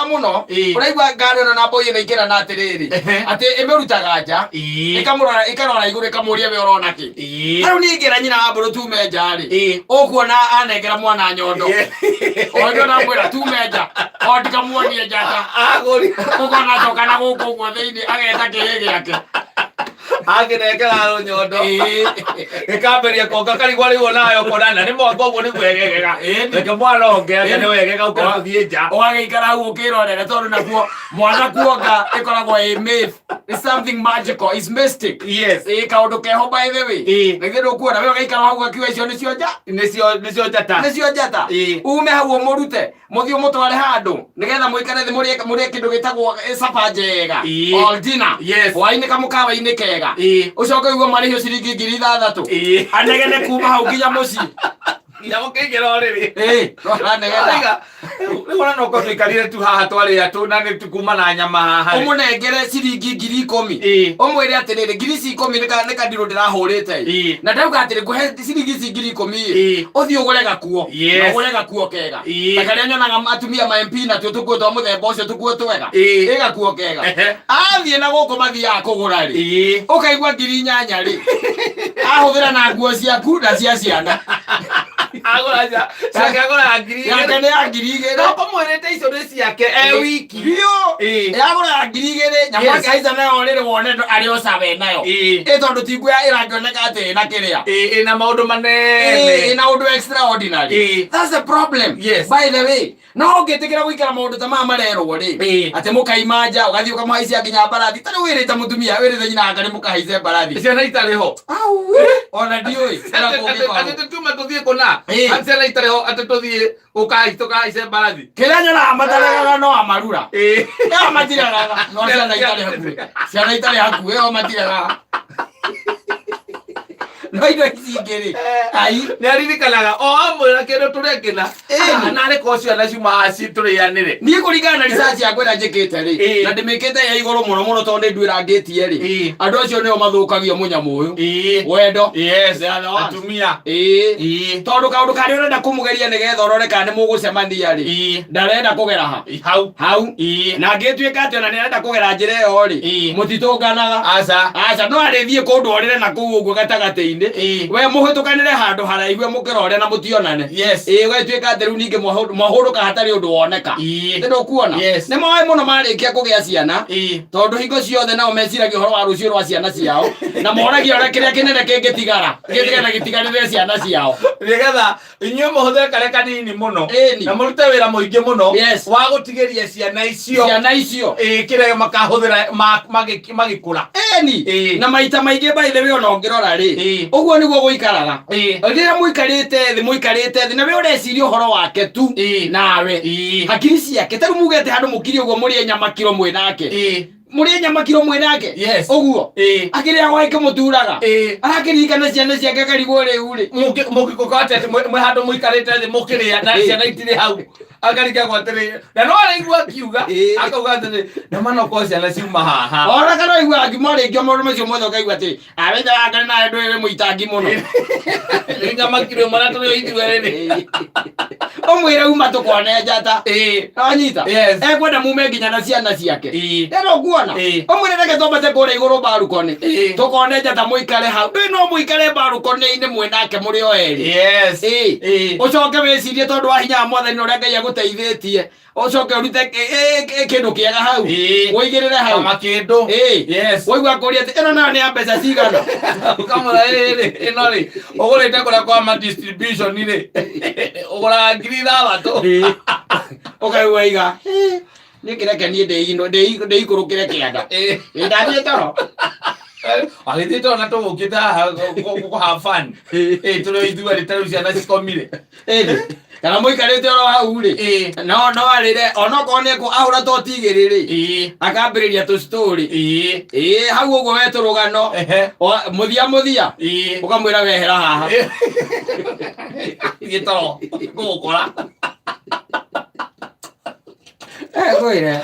Mũno. Ũraigua ngari ĩno na mbũi ĩno ikĩrana atĩrĩrĩ, atĩ ĩmĩrutaga nja, ĩkamũrora, ĩkarora igũrũ, ĩkamũria, "We ũrona kĩ?" Tarĩu niĩ ingĩra nyina wa mbũrũ tume nja rĩ, ũkuona anengera mwana nyondo. O hĩndĩ ĩyo ndamwĩra tume nja, o ndikamuonie njata. Agũri. Ũkona acoka na gũkũ ũguo thĩinĩ ageta kĩhĩ gĩake. Akĩnengera rũnyondo. Gĩkambĩria konga karigwa rĩu onayo kona na nĩ mwanga ũguo nĩguo egegega. Reke mwana onge ake nĩ wegega ũkĩra tũthiĩ nja. Ũgagĩikara hau ũkĩrorere tondũ nakuo mwana kuonga ĩkoragwo ĩ myth. It's something magical, it's mystic. Ĩ kaũndũ keho, by the way. Na githĩ ndũkuona we ũgaikara hau ũgakiuga icio nĩcio nja. Nĩcio njata. Nĩcio njata. Ume hau ũmũrute, mũthiĩ ũmũtware handũ nĩgetha mũikare thĩ mũrĩe kĩndũ gĩtagwo supper njega. All dinner. Hwaĩ-inĩ kamũkawa-inĩ kega. Ũcoke ũigue marĩhio ciringi 6,000. Anegene kuma hau nginya mũciĩ. Nginya mũkĩingĩra ũrĩrĩ. Aranegena. Aiga, rĩu ona no korwo tũikarire tu haha twarĩa tu na nĩ kuma na nyama haha rĩ. Ũmũnengere ciringi 10,000. Ũmwĩre atĩrĩrĩ, ngiri ici 10 nĩ kandirũ ndĩrahũrĩte ĩ. Na ndauga atĩrĩ, ngũhe ciringi ici 10,000 ĩ. Ũthiĩ ũgũre gakuo. Na ũgũre gakuo kega. Ta karĩa nyonaga atumia ma MP natuo tũkuo twa mũthemba ũcio, tũkuo twega. Ĩ gakuo kega. Athiĩ na gũkũ mathiaga kũgũra rĩ. Ũkaigua 8,000 rĩ. Ahũthĩra na nguo ciaku na cia ciana. Agũra ciake agũra 2,000. Yake nĩ ya 2,000. No kũmwĩrĩte icio nĩ ciake e wiki. Biũ. Yagũra ya 2,000 nyamũ akĩhaica nayo rĩrĩ wone arĩ o sawa nayo. Ĩ tondũ ti nguo ĩrangĩoneka atĩ ĩna kĩrĩa. Ĩĩ, ĩna maũndũ manene. Ĩna ũndũ extraordinary. That's the problem. By the way, no ũngĩtĩkĩra gũikara maũndũ ta maya marerwo rĩ, atĩ mũkaima nja ũgathiĩ ũkamũhaicia nginya mbarathi, ta rĩu wĩrĩte mũtumia, wĩrĩte nyina anga nĩ mũkahaice mbarathi. Ciana itarĩ ho. Au, ona ndiũĩ ũrĩa kũngĩkorwo. Atĩ tũtume tũthiĩ kũna. Atĩ ciana itarĩ ho atĩ tũthiĩ tũkahaice mbarathi. Kĩrĩa nyonaga mataregaga no amarura. Ĩyo matiregaga, no ciana itarĩ hakuhĩ, ciana itarĩ hakuhĩ ĩyo matiregaga, no indo ici ingĩ rĩ, ai. Nĩ aririkanaga o amwĩra kĩndũ tũrĩa kĩna. Narĩ ko ciana ciuma haha tũrĩanĩre. Niĩ kũringana na research yakwa ĩrĩa njĩkĩte rĩ, na ndĩmĩkĩte ya igũrũ mũno mũno tondũ nĩ nduĩrangĩtie rĩ, andũ acio nĩo mathũkagio mũnyamũ ũyũ wendo. They are the ones. Atumia. Tondũ kaũndũ karĩa ũrenda kũmũgeria nĩgetha ũrore kana nĩ mũgũcemania rĩ, ndarenda kũgera ha hau. Hau. Na angĩtuĩka atĩ ona nĩ arenda kũgera njĩra ĩyo rĩ, mũtitũnganaga. Aca. Aca, no arĩthiĩ kũndũ orĩre na kũu ũguo gatagatĩ-inĩ. We mũhĩtũkanĩre handũ haraihu mũkĩrore na mũtionane. Ũgatuĩka atĩ rĩu ningĩ mwahũrũka hatarĩ ũndũ woneka. Nĩ ndũkuona? Yes. Nĩ moĩ mũno marĩkia kũgĩa ciana, tondũ hingo ciothe nao meciragia ũhoro wa rũciũ rwa ciana ciao na moragia ũrĩa kĩrĩa kĩnene kĩngĩtigara kĩngĩtigara gĩtigarĩre ciana ciao. Nĩgetha inyuĩ mũhũthĩre karĩa kanini mũno na mũrute wĩra mũingĩ mũno wa gũtigĩria ciana icio. Ciana icio. Kĩrĩa makahũthĩra magĩkũra. Na maita maingĩ, by the way, ona ũngĩrora rĩ, ũguo nĩguo gũikaraga. Rĩrĩa mũikarĩte thĩ na we ũreciria ũhoro wake tu, nawe hakiri ciake ta rĩu mugete handũ mũkirie ũguo mũrĩe nyama kiro mwĩ nake, mũrĩe nyama kiro mwĩ nake, ũguo akĩrĩa gwake mũturaga, arakĩririkana ciana ciake akarigwo rĩu rĩ. Mũngĩkoka atĩ mwĩ handũ mũikarĩte thĩ mũkĩrĩa na ciana itirĩ hau, akarigagwo atĩrĩ na no araigua akiuga, akauga atĩrĩ na mana korwo ciana ciuma haha. Ona kana ũigua akiuma rĩngĩ maũndũ macio mothe ũkaigua atĩ awethe wakare nawe ndũĩ wĩ mũitangi mũno. Nĩ nyama kiro ĩmwe na tũrĩ o ithuerĩ rĩ. Ũmwĩre uma tũkone njata. Anyita. Ekwenda mume nginya na ciana ciake. Rĩrĩa ũkuona ũmwĩre reke twambate kũrĩa igũrũ mbarukoni tũkone njata, mũikare hau, ndũĩ no mũikare mbarukoni-inĩ mwĩ nake mũrĩ o erĩ. Ũcoke wĩcirie tondũ wa hinya wa mwathani na ũrĩa Ngai agũteithĩtie, ũcoke ũrute kĩndũ kĩega hau, ũigĩrĩre hau. Kama kĩndũ. Waigua kũria atĩ ĩno nayo nĩ ya mbeca cigana. Ũkamwĩra rĩrĩ ĩno rĩ ũgũrĩte kũrĩa kwa ma distribution rĩ ũgũraga 6,000. Ũkaigua iga niĩ kĩreke niĩ ndĩikũrũkĩre kĩanda. Ĩ, ndathiĩ toro. Agĩthiĩ toro na tũgũkĩte haha kũ have fun. Tũrĩ o ithuerĩ ta rĩu ciana cikomire. Ĩni. Kana mũikarĩte oro hau rĩ, no arĩre onokorwo nĩ ahũra toti igĩrĩ rĩ, akambĩrĩria tũ story. Ĩĩ, hau ũguo we tũrũgano. Mũthia mũthia ũkamwĩra wehera haha. Thiĩ toro ngũgũkora. Ngwĩre.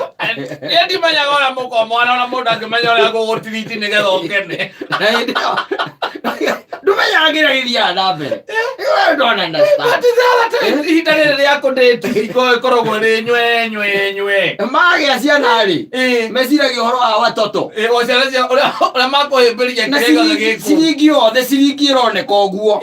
Niĩ ndimenyaga ũrĩa mũkoragwo mwana ona mũndũ angĩmenya ũrĩa gũgũtiriti nĩgetha ũkene. Na hĩndĩ ĩyo ndũmenyaga kĩrĩa gĩthiaga na mbere. We I don't understand. But the other time, ihinda rĩrĩ rĩa kũdate hingo ĩkoragwo rĩ nywe nywe nywe. Magĩa ciana rĩ, meciragia ũhoro wa watoto. Ĩ, o ciana cia ũrĩa makũhĩmbĩria Na kĩrĩa gĩothe ciringi gĩkuo. ciringi yothe ciringi ĩroneka ũguo.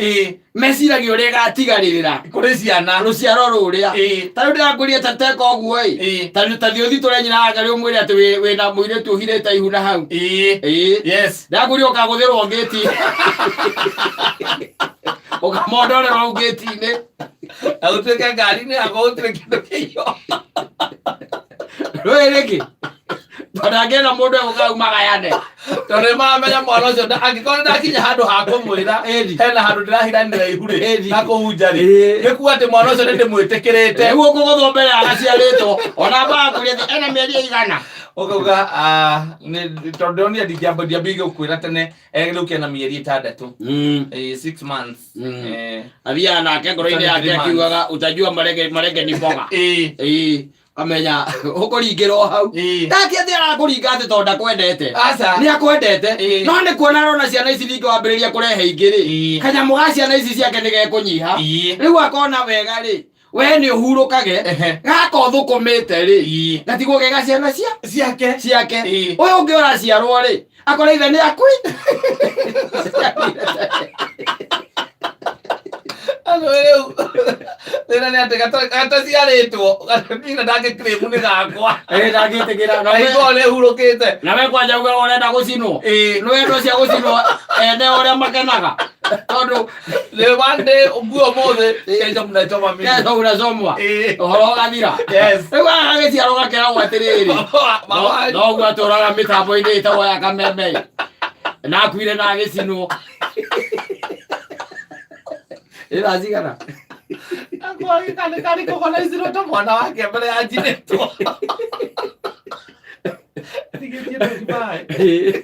Meciragia ũrĩa ĩgatigarĩrĩra Kũrĩ ciana. rũciaro rũrĩa. Ta rĩu ndĩrakũria ta teka ũguo ĩ. Ta ta thiĩ ũthitũre nyina wake rĩu ũmwĩre atĩ wĩna mũirĩtu ũhirĩte ihu na hau. Ĩ. Ndĩrakũria ũkagũthĩrwo ngĩti. Ũkamondorerwo hau ngĩti-inĩ. Na gũtuĩke ngari-inĩ yakwa gũtirĩ kĩndũ kĩiywo. Rũĩ rĩngĩ. Tondũ angĩenda mũndũ egũka hau magayane. Tondũ nĩ maramenya mwana ũcio angĩkorwo nĩ ndakinya handũ ha kũmwĩra hena handũ ndĩrahiranĩra ihu rĩ na kũhunja rĩ, nĩ kuga atĩ mwana ũcio nĩ ndĩmwĩtĩkĩrĩte. Nĩguo kũgũthwo mbere ya agaciarĩtwo. Ona ambaga kũria atĩ ena mĩeri ĩigana. Ũkauga tondũ ndĩronire ndingĩambĩrĩria gũkwĩra tene, rĩu kena mĩeri 6. 6 months. Athiaga nake ngoro-inĩ yake 23 months. akiugaga utajua marenge marenge ni mboga. Ĩĩ. Amenya ũkũringĩrwo hau. Ndati atĩ arakũringa atĩ tondũ ndakwendete. Aca. Nĩ akwendete. No nĩ kuona arona ciana ici ningĩ wambĩrĩria kũrehe ingĩ rĩ. Kanyamũ ga ciana ici ciake nĩ gekũnyiha. Rĩu akona wega rĩ, we nĩ ũhurũkage gaka ũthũkũmĩte rĩ, gatigwo ge ga ciana cia ciake ciake. Ũyũ ũngĩ ũraciarwo rĩ, akora ithe nĩ akui. Andũ rĩu thĩna nĩ atĩ gataciarĩtwo nginya ndangĩclaim nĩ gakwa. Ĩ, ndangĩtĩkĩra. Na hingo nĩ hurũkĩte. Na we kwanja uga ũrenda gũcinwo. Nĩ wendo cia gũcinwo ene ũrĩa makenaga. Tondũ Nĩ one day nguo ũmũthĩ kesho mnachoma mimi. Kesho unachomwa. Ũhoro ũgathira. Rĩu gaka gagĩciarwo gakeragwo atĩrĩrĩ. Mama. Noguo atũraga mĩtambo-inĩ ĩtagwo ya kameme. Na akuire na agĩcinwo. Ĩ thaa cigana? Karĩ kũganaicirwo ta mwana wake mbere ya njinĩtwo. Tigĩtie ndũthi maĩ.